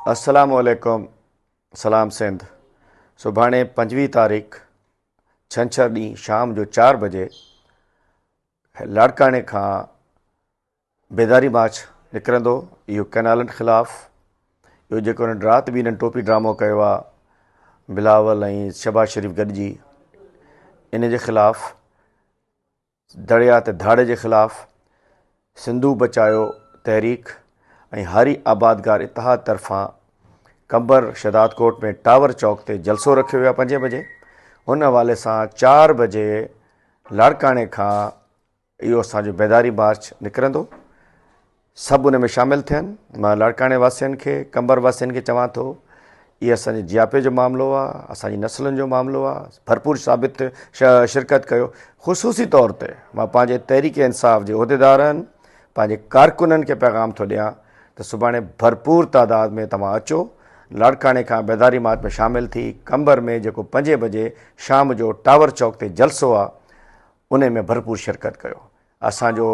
السلام عليڪم سلام سنڌ سڀاڻي 25 تاريخ ڇنڇر ڏينهن شام جو 4 بجي لاڙڪاڻي کان بيداري مارچ نڪرندو. اهو ڪئنالن خلاف، اهو جيڪو هنن رات به هنن ٽوپي ڊرامو ڪيو آ بلاول ۽ شهباز شريف گڏجي، ان جي خلاف، دريا تي ڌاڙي جي خلاف، سنڌو بچايو تحريڪ ۽ هاري آبادگار اتحاد طرفان قمبر شهدادڪوٽ ۾ ٽاور چوڪ تي جلسو رکيو ويو آ 5 بجي. ان حوالي سان 4 بجي لاڙڪاڻي کان اهو اسان جو بيداري مارچ نڪرندو، سڀ ان ۾ شامل ٿين. مان لاڙڪاڻي واسين کي، قمبر واسين کي چوان ٿو، اهي اسان جي جياپي جو معاملو آ، اسان جي نسلن جو معاملو آ، ڀرپور ثابت شرڪت ڪيو. خصوصي طور تي مان پنهنجي تحريڪ انصاف جي عهديدارن، پنهنجي ڪارڪنن کي پيغام ٿو ڏيان ته سڀاڻي ڀرپور تعداد ۾ توهان اچو، لاڙڪاڻي کان بيداري مارچ ۾ شامل ٿي قمبر ۾ جيڪو 5 بجي شام جو ٽاور چوڪ تي جلسو آ، انهي ۾ ڀرپور شرڪت ڪيو. اسان جو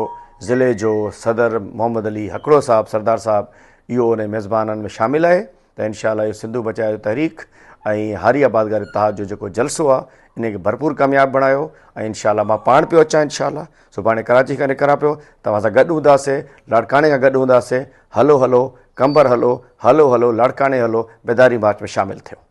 ضلعي جو صدر محمد علي هڪڙو صاحب سردار صاحب اهو انهي ميزبانن ۾ شامل آهي ته انشاء الله اهو سنڌو بچايو تحريڪ ۽ هاري آبادگار اتحاد جو جيڪو جلسو آهي انهي کي ڀرپور ڪامياب بڻايو ۽ انشاء الله مان پاڻ پيو اچان انشاء الله سڀاڻي ڪراچي کان نڪران پيو توهان سان گڏ هونداسي لاڙڪاڻي کان گڏ هونداسي هلو هلو قمبر هلو هلو هلو لاڙڪاڻي هلو بيداري مارچ ۾ شامل ٿيو.